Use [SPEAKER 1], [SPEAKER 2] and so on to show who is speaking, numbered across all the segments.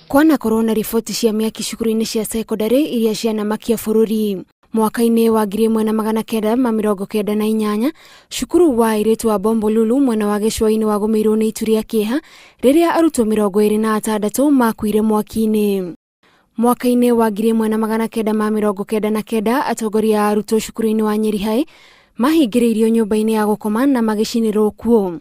[SPEAKER 1] Kwanakorwo na riboti cia mĩaki cukuru-inĩ cia cekondarĩ iria cianamakia bũrũri. Mwaka-inĩ wa 1998 cukuru wa airĩtu wa Bombolulu mwena wa gĩcũa-inĩ wagũmĩirwo nĩ itu rĩa kĩeha rĩrĩa arutwo 26 makuire mwaki-inĩ. Mwaka-inĩ wa 1999 atongoria a arutwo cukuru-inĩ wa Nyeri High mahingĩrĩirio nyũmba-inĩ ya gũkoma na magĩcinĩrwo kuo.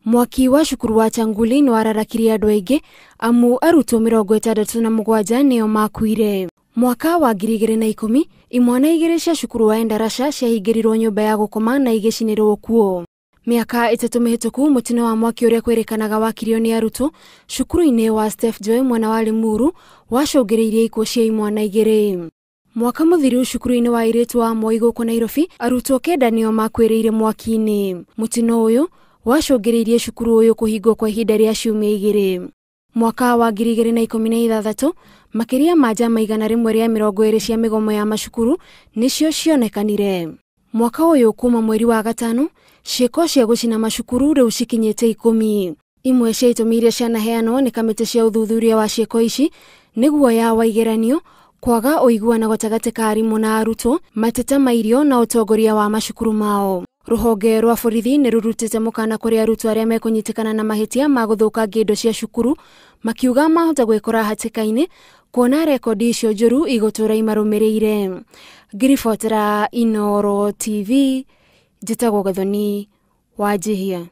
[SPEAKER 1] Mwaki wa cukuru wa Changuli nĩ wararakirie andũ aingĩ amu arutwo 67 nĩo makuire. Mwaka wa 2010 imwana igĩrĩ cia cukuru wa Endarasha ciahingĩrirwo nyũmba ya gũkoma na igĩcinĩrwo kuo. Mĩaka 3 mĩhĩtũku mũtino wa mwaki ũrĩa kwĩrĩkanaga wakirio nĩ arutwo cukuru-inĩ wa Steph Joy mwena wa Limuru wacũngĩrĩirie ikuũ cia imwana igĩrĩ. Mwaka mũthiru cukuru-inĩ wa airĩtu wa Moi gũkũ Nairobi arutwo 9 nĩo makuĩrĩire mwaki-inĩ. Mũtino ũyũ wacũngĩrĩirie cukuru ũyũ kũhingwo kwa ihinda rĩa ciumia 2. Mwaka wa 2016 makĩria ma njama 120 cia mĩgomo ya macukuru nĩcio cionekanire. Mwaka ũyũ kuma mweri wa 5 ciĩko cia gũcina macukuru rĩu cikinyĩte 10. Imwe cia itũmi iria cianaheanwo nĩ kamĩtĩ cia ũthuthuria wa ciĩko ici nĩ guoya wa igeranio, kwaga ũiguano gatagatĩ ka arimũ na arutwo, mateta ma irio na ũtongoria wa macukuru mao. Rũhonge rwa borithi nĩ rũrutĩte mũkana kũrĩ arutwo arĩa mekũnyitĩkana na mahĩtia ma gũthũkangia indo cia cukuru makiuga mahota gwĩkora hatĩka-inĩ kuona rekondi icio njũru igũtũra imarũmĩrĩire. Ngiribotera Inooro TV, njĩtagwo Gathoni Wanjihia.